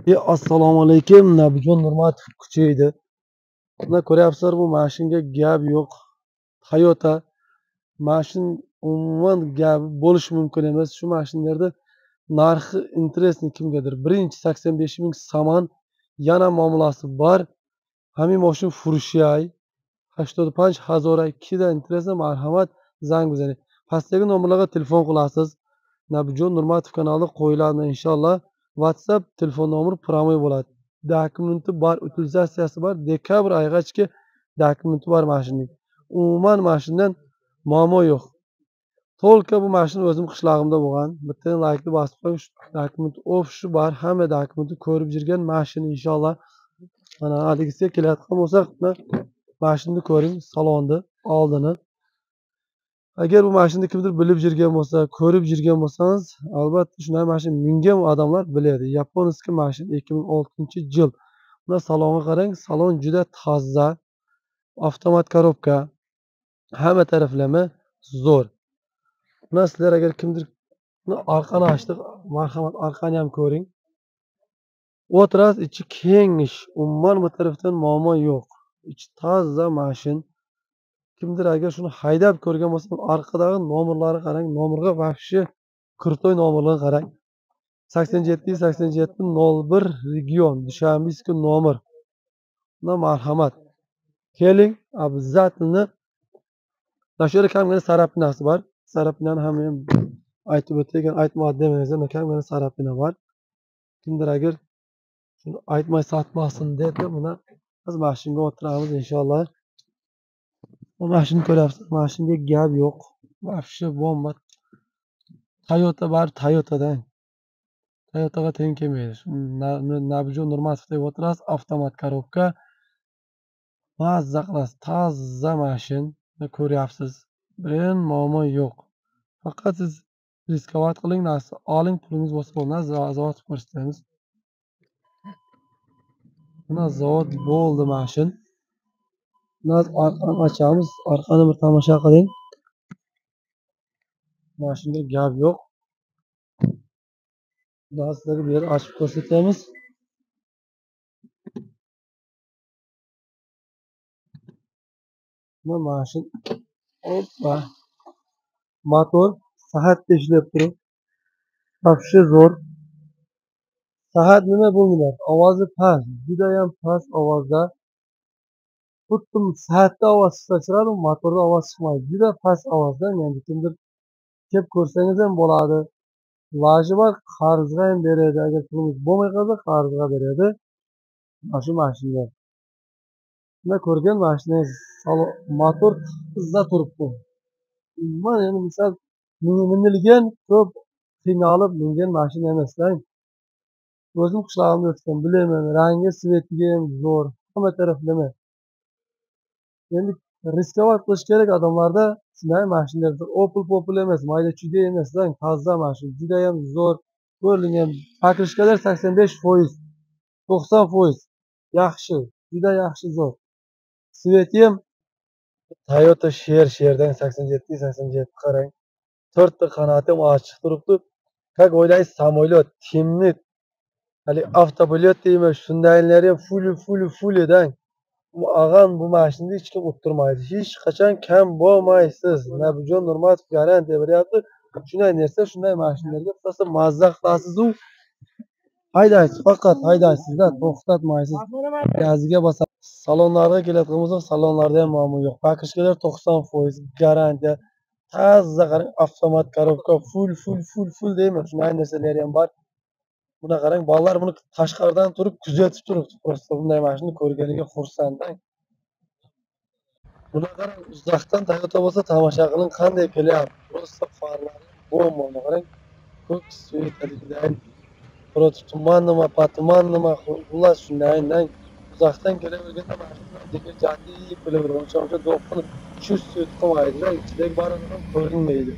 Assalomu alaykum. Nabijon Nurmatov kuchaydi. Buna ko'ryapsizlar, bu mashinga gap yo'q. Toyota mashin umuman gap bo'lishi mumkin emas. Shu mashinalarda narxi interesni kimgadir. Birinchi 85 ming saman, yana muomalasi bor. Ҳамин мошин фурӯшиай 85 ҳазор кида интересно, marhamat zanг бизанед. Pastdagi nomerlarga telefon qilasiz. Nabijon Nurmatov kanali qo'yiladi inshaalloh. WhatsApp telefon nomeri прямой bo'ladi. Dokumenti bor, utilizatsiyasi bor. Dekabr oyigacha dokumenti bor mashinaning. Umuman mashinadan muammo yo'q. Tolka bu mashina o'zim qishlog'imda bo'lgan. Bitta laykni bosib qo'ying, shu dokument ofisi bor, hamma dokumenti ko'rib yurgan mashina inshaalloh. Mana haligisiga kelayotgan bo'lsak, mashinani ko'ring, salonni, oldini. Agar bu mashinani kimdir bilib yurgan bo'lsa, ko'rib yurgan bo'lsangiz, albatta shunday mashina mingan odamlar biladi. Yaponskiy mashina 2006-yil. Buna salonga qarang, salon juda toza, avtomat korobka, hamma taraflama zo'r. Buna sizlar agar kimdir buni orqani ochdik, marhamat orqani ham ko'ring. O'tirasiz, ichi kengish, umuman bu tarafdan muammo yo'q. Ichi toza mashin. Kimdir agar shuni haydab ko'rgan bo'lsa, orqadagi nomerlarni qarang, nomerga вообще krutoy nomerlarga qarang. 87 87 01 region, Dushanbeyskiy nomer. Buna marhamat. Keling, обязательно. Mana shu yerda kamgina sarapinasi bor. Sarapinani ham aytib o'tgan, aytmadi demangiz, kamgina sarapina bor. Kimdir agar shuni aytmay sotmasin dedi, buni biz mashinaga o'tiramiz inshaalloh. Bu mashinani ko'ryapsiz, mashinaga gap yo'q. Вообще bomba. Toyota bor, Toyotadan. Toyotaga teng kelmaydi. Nabijon Nurmatov deb o'tirasiz, avtomat korobka. Mazza qilasiz, toza mashin. Ko'ryapsiz. Bir muammo yo'q. Faqat siz riskovat qiling, narsa oling, pulingiz bo'lsa bo'lmasa, zavod ko'rsatamiz. Buna zavod bo'ldi mashin. Orqani ochamiz, orqani bir tomosha qiling. Mashinga gap yo'q. Sizlarga bu yerni ochib ko'rsatamiz. Buna mashin, hoppa. Motor saatda ishlab turib, вообще zo'r. Saat nima bo'lmaydi? Ovozi past, juda ham past ovozda. Xuddi saatda ovoz chiqsa chiqadi, motorda ovoz chiqmaydi. Juda past ovozda, ya'ni kimdir kelib ko'rsangiz ham bo'ladi. Iloji bor, qarzga ham beradi. Agar pulingiz bo'lmay qolsa, qarzga beradi. Mana shu mashina. Bunda ko'rgan mashinangiz motor tizza turibdi. Umuman, ya'ni misol minilgan, ko'p qiynalib mingan mashina emas-da. O'zim qishlog'imda o'tgan, bilaman, rangi, svetiga ham zo'r, hamma taraflama. Endi riskovat qilish kerak odamlarda, shunday mashinalar Opel Popul emas, mayda chuyda emas, toza mashina, juda ham zo'r ko'rilgan. Pokrishkalar 85%, 90% yaxshi, juda yaxshi zo'r. Sveti ham Toyota sherdan 87 87 qarang. To'rtta qanoti ham ochiq turibdi. Как o'ylaysiz, samolyot, temni, hali avtopilyot deymi, shundaylari ham full-full-full-dan. Ag'am bu mashinada hech kim o'tirmaydi. Hech qachon kam bo'lmaysiz. Nabijon Nurmatov garantiya beryapti. Shunday narsa, shunday mashinalarga rosa mazza qilasiz u. Haydaysiz, faqat haydaysizda, to'xtatmaysiz. Gaziga bosasiz. Salonlarga keladigan bo'lsak, salonlarda ham muammo yo'q. Pokrishkalar 90% garantiya. Toza qarang, avtomat korobka, full-full-full-full deymi, shunday narsalar ham bor. Buna qarang, bolalar buni tashqaridan turib kuzatib turibdi. Prosta bunday mashinani ko'rganiga xursand. Buna qarang, uzoqdan Toyota bo'lsa tomosha qiling, qanday kelyapti. Prosta farlari bomba. Buna qarang, ko'k svetaligidan prosta tuman nima, patuman nima, xullas shundaydan uzoqdan kelaverganda mashina jadid bo'laveradi. O'sha do'qini shu svet qilmaydi, ichidagi barini ham ko'rinmaydi.